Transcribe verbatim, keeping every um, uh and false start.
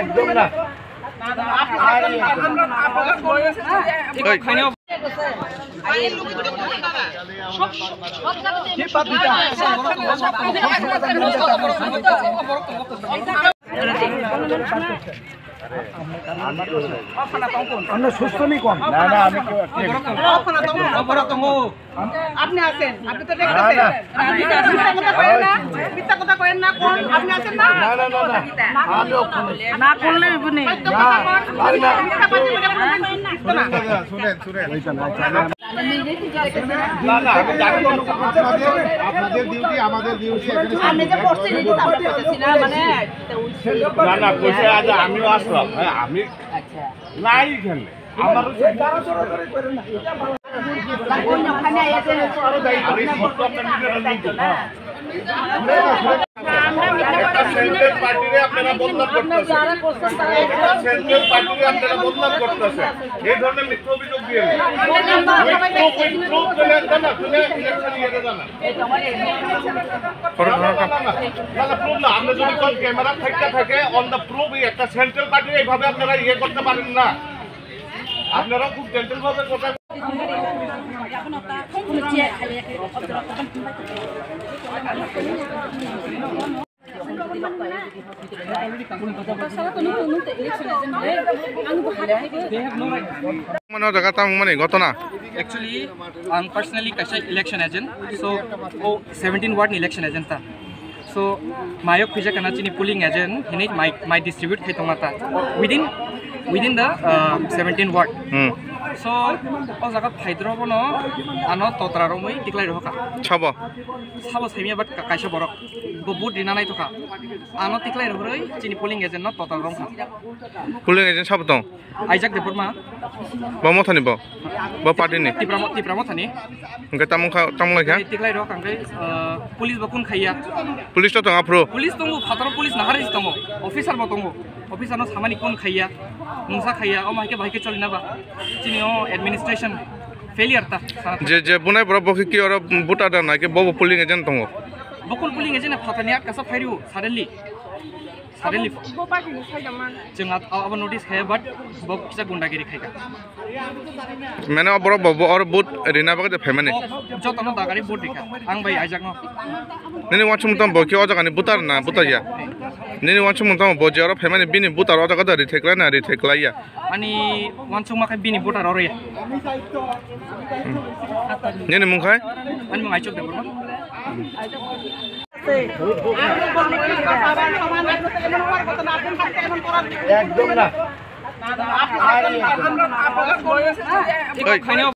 একদম না। আমরা সুস্থ নেই কোন? না, না, আমি কেউ, আপনি আছেন, আপনি তো না, না। মিথ্যা কথা করেন না, মিথ্যা কথা করেন না, কোন? আপনি আছেন না? না, না, না, না। আমি ওখানে। না করলে হইব নি। সত্য কথা কন। আরে না। মিথ্যা কথা বলে কোনো দিন টিকতো না। শুনেন, শুনেন। না, না, আমি জানি তো আপনাদের, আপনাদের ডিউটি, আমাদের ডিউটি এখানে। আমি যে করছি, এটা তো আমরা করতেছি না, মানে, না, না, কইছে আজ আমিও আসলাম, হ্যাঁ, আমি নাই এখানে। আমার ওই একটা সেন্ট্রাল পার্টিরে আপনারা বদনাম করতেছেন। একটা সেন্ট্রাল পার্টিরে আপনারা বদনাম করতেছেন। এই ধরনের মিথ্যা অভিযোগ দিয়ে নেই। With proof, with proof পেলে একটা না, তুমি ইলেকশন ইয়েতে জানা। না, না, না, না, না, না, proof না। আপনি যদি কোন ক্যামেরা থাকতে থাকে, on the proof, এই একটা সেন্ট্রাল পার্টি এইভাবে আপনারা ইয়ে করতে পারেন না। আপনারাও খুব জেন্টল ভাবে কথা Mano jaga tamo mani gotona. Actually, ang personally kaisa election agent. So, o seventeen ward ni election agent ta. So, mayok khwija kana chini polling agent hinwi mai, mai distribute khai tongma ta within, within the, uh, seventeen ward. Hmm. So, o jaga phaidro bono ano totra romwi tiklai rohokha. Sabo? Sabo saimya, but ka-, kaisa borok bo vote rina naitokha. Ano tiklai rohorwi chini polling agent no totra romkha. Polling agent sabo tong? Aijak Debbarma. Bo mothani bo? Bo party ni? Tipra mo-, Tipra mothani. Hwnkhe tamo kha, tamo lai kha? Tiklai rok hwnkhe, uh, police bo kun khaiya. Police to tong aphuru? Police tongo, phataro police naharwi tongo. Officer bo tongo. Officer no samani kun khaiya. Mungsa khaiya, omo hai khe bahai khe choli na ba. Chini o administration failure ta. Je, je bunai borok bo khe ki oro voter da na khe bo bo polling agent tongo? Bo kun polling agent phatani atkasa phairu suddenly. Suddenly. Bo party ni side man. Chwng at-, abo notice khe, but bo kisa gundagiri khaika. Mane o borok bo, bo oro vote rina bagwi de phaimani. Bo jotono dagari vote rikha. Ang bai aijak no. Nini wansuk tong bo khe o jaga ni voter na voter ya? Nini wansuk tong bo je oro phaimani bini voter o jaga da rithai klai na rithai klai ya? Ani wansukma khe bini voter oro ya. Nini mung khai? Ani mung Aichuk Debbarma. একদম না। Hey.